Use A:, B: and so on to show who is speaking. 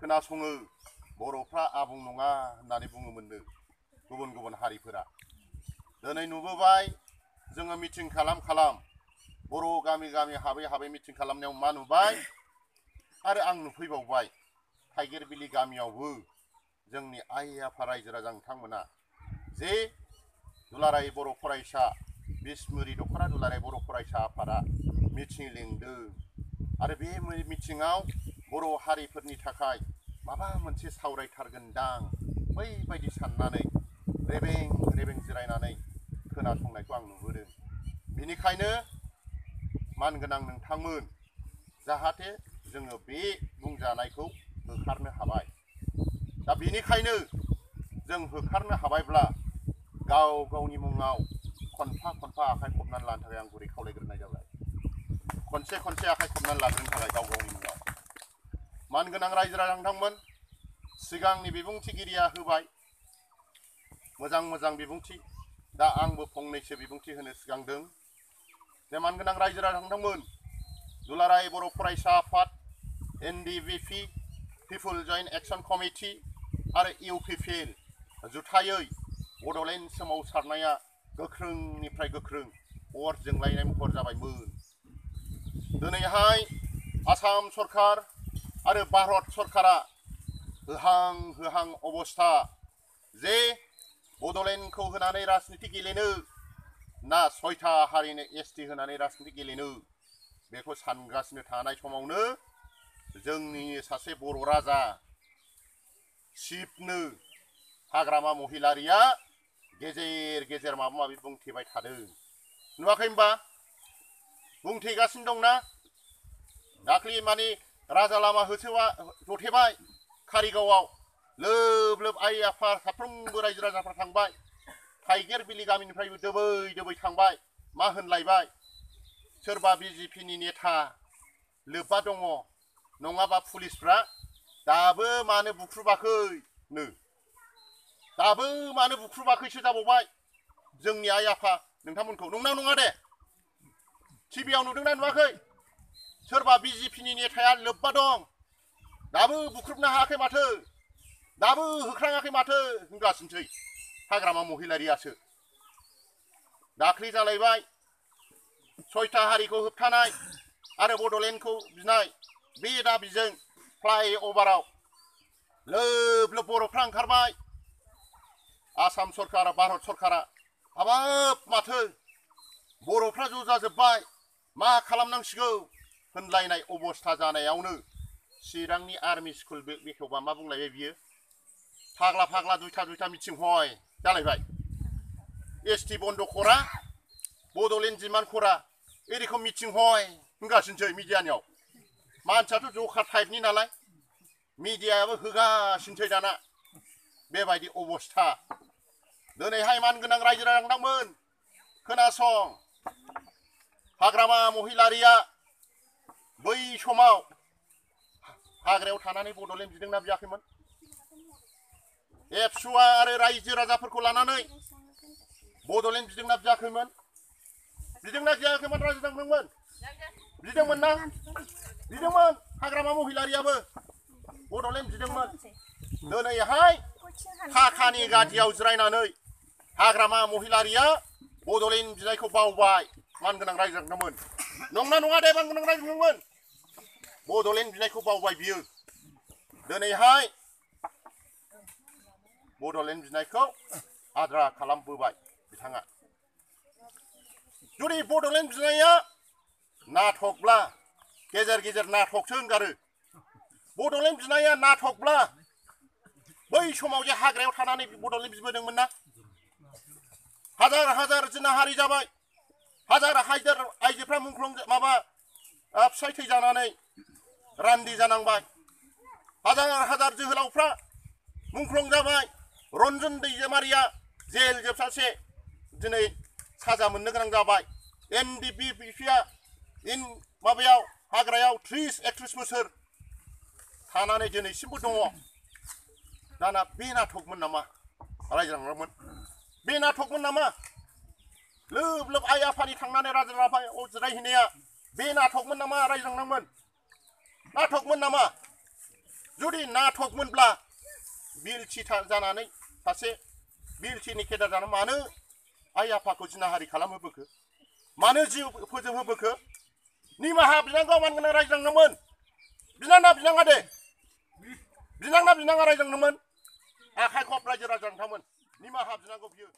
A: खोनासङो बर'फ्रा आबुं नङा होननानै बुङोमोननो गुबुन गुबुन हारिफोरा। दिनै नुबोबाय जोङो मिटिं खालाम बर' गामि गामि हाबै हाबै मिटिं खालामनायाव मा नुबाय आरो आं नुफैबावबाय थाइगिरबिलि गामियावबो जोंनि आइ आफा रायजो राजा नोंथांमोना जे दुलाराय बर' फरायसा बिसमुरि दख'रा दुलाराय बर' फरायसा आफादा मिटिं लिंदों आरो बे मिटिङाव बर' हारिफोरनि थाखाय माबा मोनसे सावरायथारगोनदां बैबायदि साननानै रेबें जिरायनानै खोनासंनायखौ आं नुबोदों। बेनिखायनो मानगोनां नोंथांमोन जाहाथे जोङो बे बुंजानायखौ होखारनो हाबाय। दा बेनिखायनो जों होखारनो हाबायब्ला गाव गावनि मुङाव खनफा आखाइ खबनानै लानो थाखाय आं गुरै खावलायग्रोनाय जाबाय। खनसे आखाइ खबनानै लाग्रोनो थाखाय गाव गावनि मुङाव। मानगोनां रायजो राजा नोंथांमोन सिगांनि बिबुंथिगिरिया होबाय मोजां बिबुंथि। दा आंबो फंनैसो बिबुंथि होनो सिगांदों। जे मानगोनां रायजो राजा नोंथांमोन दुलाराय बर' फरायसा आफाद NDBP people joint action committee आरो UPPL जुथायै बड'लेण्ड सोमावसारनाया गोख्रोंनिफ्राय गोख्रों अर जोंलायनाय महर जाबायमोन। दिनैहाय आसाम सरकार आरो भारत सरकारा होहां अबस्था जे बड'लेण्डखौ होनानै राजनिति गेलेनो ना 6था हारिनो ST होनानै राजनिति गेलेनो बेखौ सानगासिनो थानाय समावनो जोंनि सासे बर' राजा शिबनो हाग्रामा महिलारिया गेजेर माबा माबि बुंथेबाय थादों। नुवाखै होनबा बुंथेगासिनो दंना? दाख्लि माने राजा लामा जथेबाय कारिगावआव लोब आइ आफा साफ्रोमबो रायजो राजाफ्रा थांबाय। थाइगिरबिलि गामिनिफ्रायबो दोबै थांबाय। मा होनलायबाय सोरबा BJPनि नेता लोब्बा दङ नङाबा पुलिसफ्रा दाबो मानो बुख्रुबाखैनो दाबो मानो बुख्रुबाखैसो जाबावबाय जोंनि आइ आफा नोंथांमोनखौ। नंना नङा दे? टिभिआव नुदोंना नुवाखै? सोरबा BJPनि नेताया लोब्बा दं दाबो बुख्रुबनो हायाखै माथो, दाबो होख्राङाखै माथो होनगासिनोसै हाग्रामा महिलारियासो। दाख्लि जालायबाय 6था हारिखौ होबथानाय आरो बड'लेण्डखौ बिनाय बे दाबिजों फ्लाइअभाराव लोब बर'फ्रा ओंखारबाय। आसाम सरकार भारत सरकारा हाबाब माथो बर'फ्रा ज' जाजोब्बाय मा खालामनांसिगौ होनलायनाय अबस्था जानायावनो चिरांनि आर्मि स्कुल बेखेवबा मा बुंलायबाय बियो फाग्ला दुइथा मिथिं हय जालायबाय। ST बन्द खरा बड'लेण्ड डिमान्ड खरा एरखम मिथिं हय होनगासिनोसै मिडियानियाव। मानसियाथ' जखा टाइपनि नालाय मिडियायाबो होगासिनोसै दाना बेबायदि अबस्था। दिनैहाय मानगोनां रायजो राजा नोंथांमोन खोनासं, हाग्रामा महिलारिया बै समाव हाग्रायाव थानानै बड'लेण्ड बिदोंना बियाखैमोन? ABSUआ आरो रायजो राजाफोरखौ लानानै बड'लेण्ड बिदोंना बियाखैमोन? बिदोंना बियाखैमोन रायजो राजामोन? बिदोंमोन ना? बिदोंमोन। हाग्रामा महिलारियाबो बड'लेण्ड बिदोंमोन। दिनैहाय थाखानि गादियाव जिरायनानै हाग्रामा महिलारिया बड'लेण्ड बिनायखौ बावबाय मानगोनां रायजो राजामोन। नंना नङा दे मानगोनां रायजो राजामोन? बड'लेण्ड बिनायखौ बावबाय बियो। दिनैहाय बड'लेण्ड बिनायखौ आद्रा खालामबोबाय बिथाङा। जुदि बड'लेण्ड बिनाया नाटकब्ला गेजेर नाटकसो होनगारो। बड'लेण्ड बिनाया नाटकब्ला बै समाव जे हाग्रायाव थानानै बड'लेण्ड बिबोदोंमोन ना, हाजार जिनाहारि जाबाय, हाजार आइजोफ्रा मुंख्लं माबा फिसाय थैजानानै रान्दि जानांबाय, हाजार जोहोलावफ्रा मुंख्लं जाबाय, रन्जन दैमारिया जेल जोबसासे दिनै साजा मोननो गोनां जाबाय। NDBPआ माबायाव हाग्रायाव 30-31 बोसोर थानानै दिनैसिमबो दङ। दाना बे नाटकमोन नामा रायजो राजामोन? बे नाटकमोन नामा? लोब आइ आफानि थांनानै राजा राजायाव जिरायहैनाया बे नाटकमोन नामा रायजो राजामोन? नाटकमोन नामा? जुदि नाटकमोनब्ला बिएलटि जानानै सासे बिएलटिनि केडार जानानै मानो आइ आफाखौ जिनाहारि खालामहोबोखो मानो जिउ फोजोबहोबोखो निमाहा बिनांगौ मानगोनां रायज्लांदोंमोन बिनांना बिनाङा दे बिनांना बिनाङा रायज्लांदोंमोन आखाइ खब रायजो राजानो थांमोन निमाहा बिनांगौ बियो